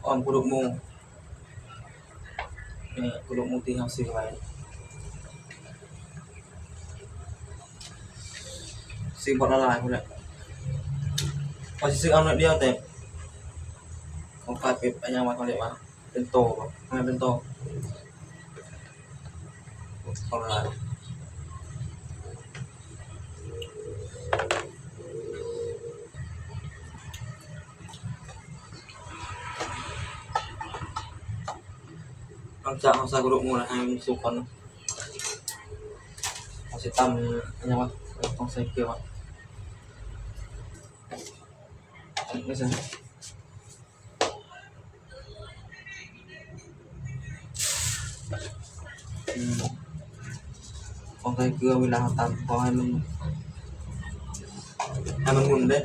ອ້ອມກະດູກໝູ ນີ້ກະດູກໝູທີ່ເຮົາຊື້ໄວ້ ຊື້ບໍ່ຫຼາຍໆພຸ້ນແຫຼະ ເຮົາຊິຊື້ເອົາໜ້ອຍດຽວ ແຕ່ຂອງຝາກເປັນ ອັນຫຍັງວະ ເຂົາເອີ້ນວ່າເປັນໂຕບໍ່ ແມ່ນເປັນໂຕ ເອົາຫຼາຍໆ. ຫຼັງຈາກເຮົາໃສ່ກະດູກໝູແລ້ວ ໃຫ້ມັນສຸກກ່ອນເນາະ ເຮົາຊິຕຳ ອັນຫຍັງວະ ຕ້ອງໃສ່ເກືອວະ ນີ້ຊັ້ນ. ອືມ ຕ້ອງໃສ່ເກືອເວລາເຮົາຕຳ ເພາະໃຫ້ມັນ ໃຫ້ມັນໝຸ່ນເດ້.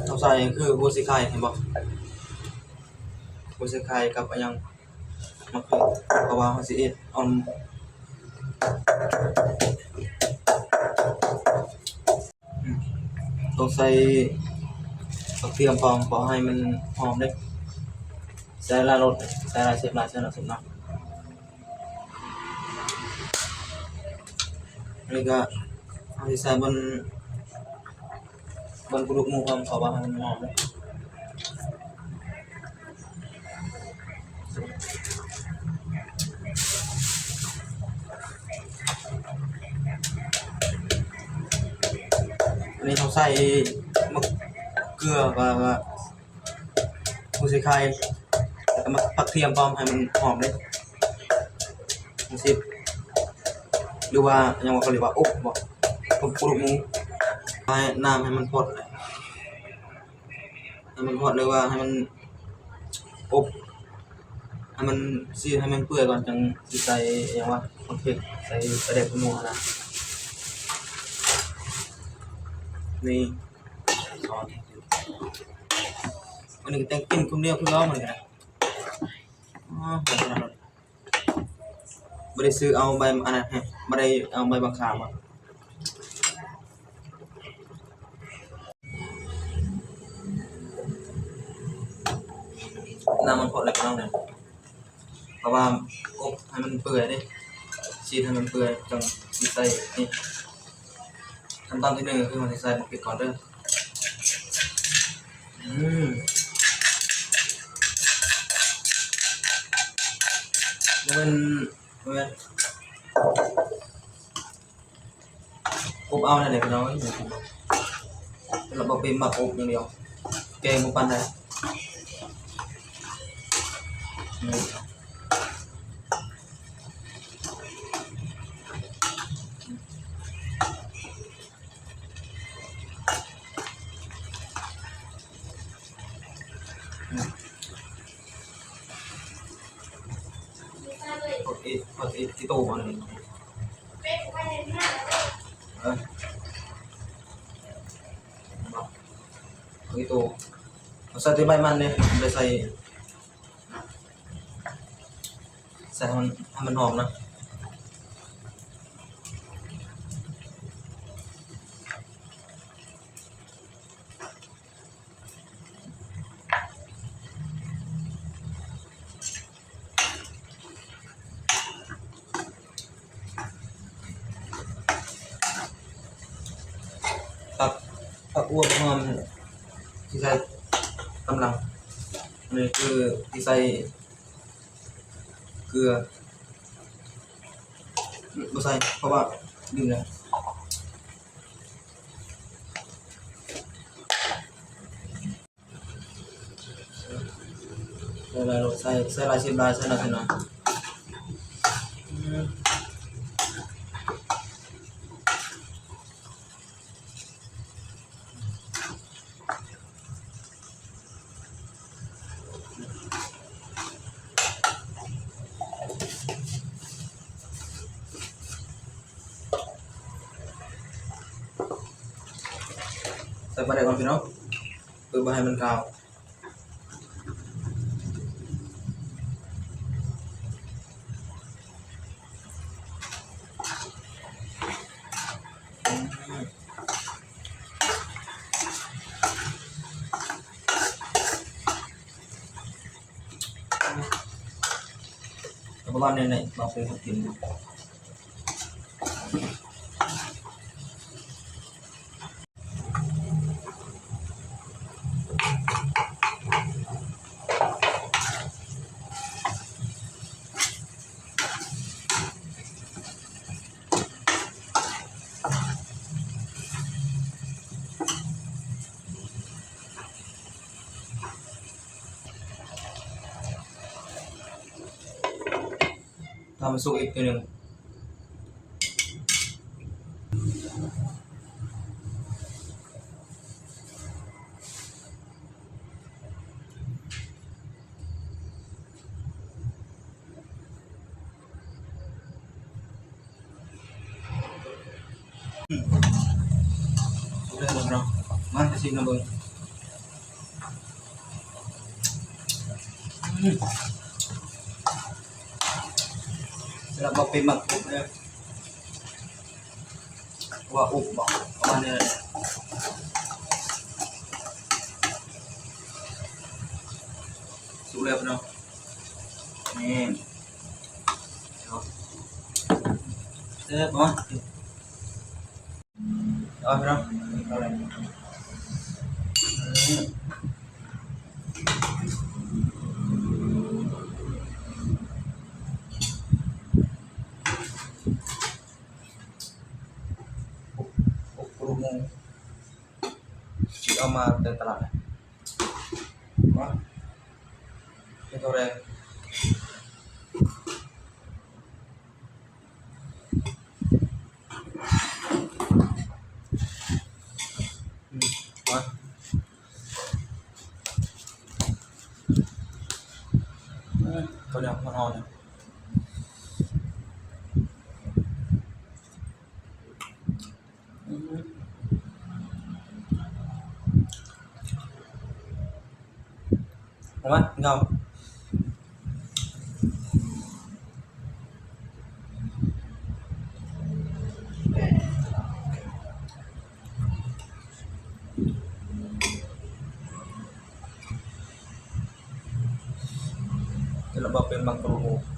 ເຮົາໃສ່ຄືຫົວສີໄຄ ເຫັນບໍ່? ຫົວສີໄຄກັບອັນຫຍັງ ມະເຂືອ ເພາະວ່າເຮົາຊິເຮັດອ່ອມ ອືມ ຕ້ອງໃສ່ຜັກທຽມພ້ອມ ເພາະໃຫ້ມັນຫອມເດ້ ໃສ່ຫຼາຍໂລດ ໃສ່ຫຼາຍ ເສບຫຼາຍ ໃສ່ໜ້ອຍ ເສບໜ້ອຍ. ອັນນີ້ກະເຮົາຊິໃສ່ບ່ອນ ບ່ອນກະດູກໝູພ້ອມ ເພາະວ່າໃຫ້ມັນຫອມເດ້. ອັນນີ້ເຮົາໃສ່ໝາກເກືອ ວ່າ ວ່າ ຫົວສີໄຄ ແລ້ວກະໝາກ ຜັກທຽມພ້ອມ ໃຫ້ມັນຫອມເດ້ ມັນຊິ ຫຼືວ່າຫຍັງວ່າ ເຂົາເອີ້ນວ່າອົບບໍ່ ອົບກະດູກໝູ ໃຫ້ນ້ຳໃຫ້ມັນຟອດ ໃຫ້ມັນຟອດ ຫຼືວ່າໃຫ້ມັນອົບ ໃຫ້ມັນ ຊິໃຫ້ມັນເປື່ອຍກ່ອນ ຈັ່ງຊິໃສ່ຫຍັງວະ ໝາກເຜັດ ໃສ່ປາແດກນົວຫັ້ນນະ ນີ້ ສອນ ອັນນີ້ກະແຕ່ງກິນຄົນດຽວຄືເກົ່າ ມັນກະ ອໍ ບໍ່ໄດ້ຊື້ເອົາໃບອັນນັ້ນໃຫ້ ບໍ່ໄດ້ເອົາໃບບັກຂາມມາ ນ້ຳມັນພໍແລ້ວພີ່ນ້ອງເດີ ເພາະວ່າອົບໃຫ້ມັນເປື່ອຍເດ້ ຊີ້ນໃຫ້ມັນເປື່ອຍ ຈັ່ງຊິໃສ່ນີ້ ຂັ້ນຕອນທີໜຶ່ງກະຄືເຮົາຊິໃສ່ໝາກເຜັດກ່ອນເດີ ອືມ ບໍ່ແມ່ນ ບໍ່ແມ່ນ ອົບເອົາແນວໃດພີ່ນ້ອງເອີຍ ສຳລັບບ່າວເປັນມັກອົບຢ່າງດຽວ ແກງບໍ່ປານໃດ ອືມ. ຜັກອີ ຜັກອີຕູບໍ່ນີ້ ເອີ ຜັກອີຕູ ເອົາໃສ່ແຕ່ໃບມັນເດ້ ບໍ່ໄດ້ໃສ່ ໃສ່ໃຫ້ມັນ ໃຫ້ມັນຫອມນະ. ຜັກ ຜັກອວບຫອມ ທີ່ໃສ່ກຳລັງ ອັນນີ້ຄືທີ່ໃສ່ ເກືອ ບໍ່ໃສ່ ເພາະວ່າດື່ມແລ້ວ ໃສ່ຫຼາຍໂລດ ໃສ່ ໃສ່ຫຼາຍ ເສບຫຼາຍ ໃສ່ໜ້ອຍ ໃສ່ໜ້ອຍ ອືມ. ຜັກ ປາແດກກ່ອນພີ່ນ້ອງ ເພື່ອບໍ່ໃຫ້ມັນຄາວ. ກະປະມານນີ້ແຫຼະ ມາເປັນຄົນກິນ. ຖ້າມັນສຸກອີກເທື່ອໜຶ່ງ ອືມ ສຸກແລ້ວເນາະ ມາຊິມນຳເບິ່ງ. ອືມ ສຳລັບບໍ່ເປັນໝາກອຶບເດີ ວ່າອຶບບໍ່ ປະມານນີ້ແຫຼະ. ສຸກແລ້ວເນາະ ນີ້ ແຊບບໍ່? ເອົາພີ່ນ້ອງ ເອົາເລີຍ ອືມ ອົກ ອົກ ອົກ ຊິເອົາມາແຕ່ຕະຫຼາດ ມາ ເຮັດເທົ່າໃດ? ອືມ ມາ ອືມ ເຂົ້າໜຽວຮ້ອນໆ ອືມ ເອົາມາ ເອົາ ແຕ່ລະບໍ່ເປັນມັງກະລຸງ.